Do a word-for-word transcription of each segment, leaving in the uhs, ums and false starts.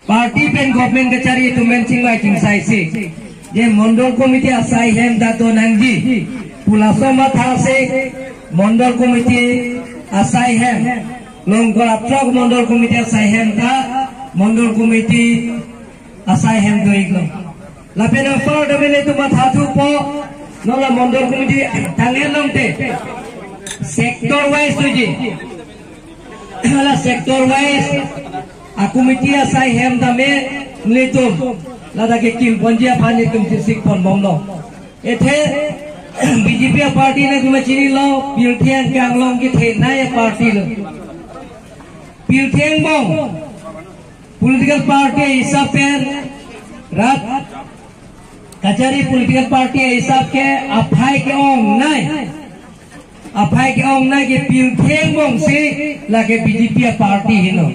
Party pen government kachari atum pen chingvai chingsaisi, je mondol committee asai hem ta do nangji pu laso matha si, mondol committee asai hem, Longkor atrok mondol committee asai hem ta mondol committee asai hem do-iklo. Lapen apar ta ilitum matha thupo, non la mondol committee tanghe longte sector wise doji. La sector wise a committee asai hem tame ilitum ladak kekim ponji aphan ilitum chisik ponbomlo. Athe B J P a party nangtum chinilo, pirthe angbong kethenei a party lo. Pirthe angbong political party hisap pen, rat kachari political party hisap ke aphai ke-ongnei, aphai ke-ongnei ke pirthe angbong si lake B J P a party helo.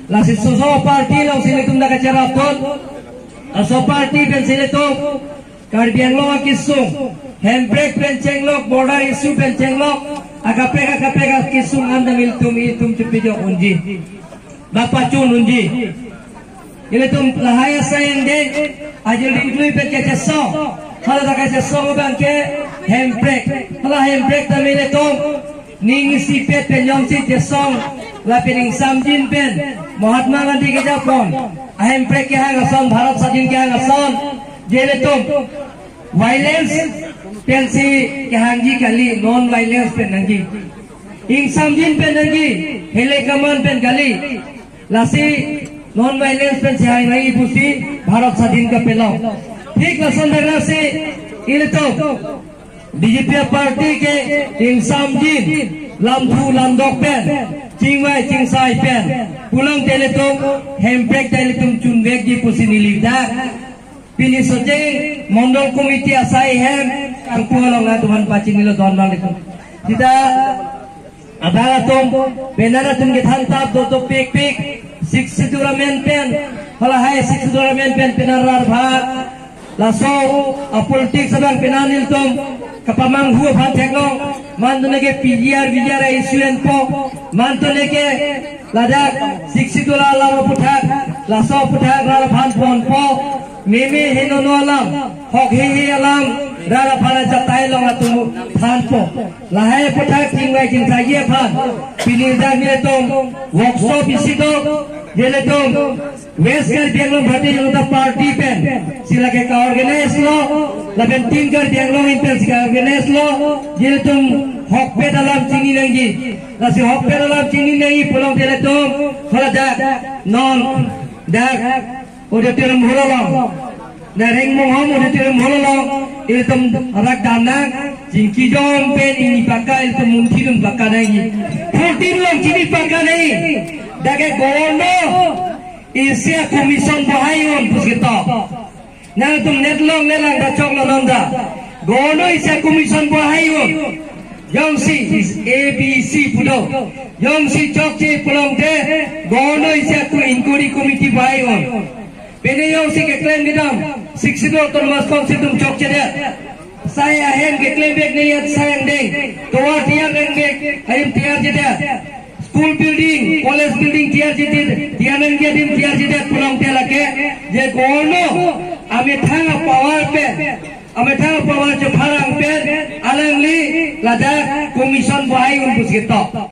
Lasi laso party alongsi ilitum ta kacharapdun. Laso party pensi ilitum Karbi Anglong akesung, hemprek pen chenglok, border issue pen chenglok, akaprek akaprek akesung an ta ilitum, ilitum chepajok unji, ba pachun unji. Ilitum lahai asai angdeng, ajil dingklui pen kachesong, hala ta kachesong abang ke hemprek, hala hemprek tame ilitum ning isipet pen jongsi chesong, lapen ingsamjin pen Mahatma Gandhi kejapon ahemprek kehang ason, Bharat Sadhin kehang ason, je ilitum violence pensi kehangji kali, non violence pen nangji. Ingsamjin pen nangji, hele kaman pen kali. Lasi non violence pensi hang nangji pusi Bharat Sadhin kapelong. Thik lason dak lasi ilitum B J P party ke ingsamjin, lamthu lamdok pen, chingvai chingsai pen, pulang te ilitum hemprek ta ilitum chunvekji pusi neli dak pini Sojeng mondol committee asai hem kangpu along nangtumphan pachinilo, don bang ilitum. Sita abang atum, penan atum kethan tap do topik pik, Sixth Schedule amen pen, halahai Sixth Schedule amen pen penan rat aphan, laso a politics abang penan ilitum kapamanghu aphan theklong, mantu neke P G R, V G R a issue enpo, mantu neke ladak Sixth Schedule alam aputhak, laso aputhak rat aphan ponpo, meme henono alam, hok hehe alam, rat aphan ajatai along atum thanpo. Lahai aputhak chingvai chingsaiji aphan pini dak nelitum workshop isi do, je ilitum West Karbi Anglong Bharatiya Janata Party pensi lake ka-organize lo, lapen Team Karbi Anglong pensi ka-organize lo, je ilitum hokpet alam chini nangji. Lasi hokpet alam chini nangji pulang te ilitum, hala dak, non dak auditorium hall along, Nareng Monghom auditorium hall along ilitum rak damnang, Chingkijong pen ingni pakka, ilitum munthi dun pakka nangji. Fourteen along chini pakka nangji. Dak ke Governor isi a commission bahai un pusi ketok. Nangtum net along nelang ta choklo non ta. Governor isi a commission bahai un. Jongsi is A B C pu do. Jongsi chokche pulang te Governor isi a inquiry committee bahai un. Pini jongsi keklem kedam, Sixth Schedule Autonomous Council atum chokchedet. Sai ahem keklem bek neli asai angdeng, tovar tiyar nang bek, ahem tiyarjedet. School building, college building tiyarjedet, tiyar nangji adim tiyarjedet pulang te lake, je Governor amethang a power pen, amethang a power chepharang pen, alangli ladak commission bahai un pusi ketok.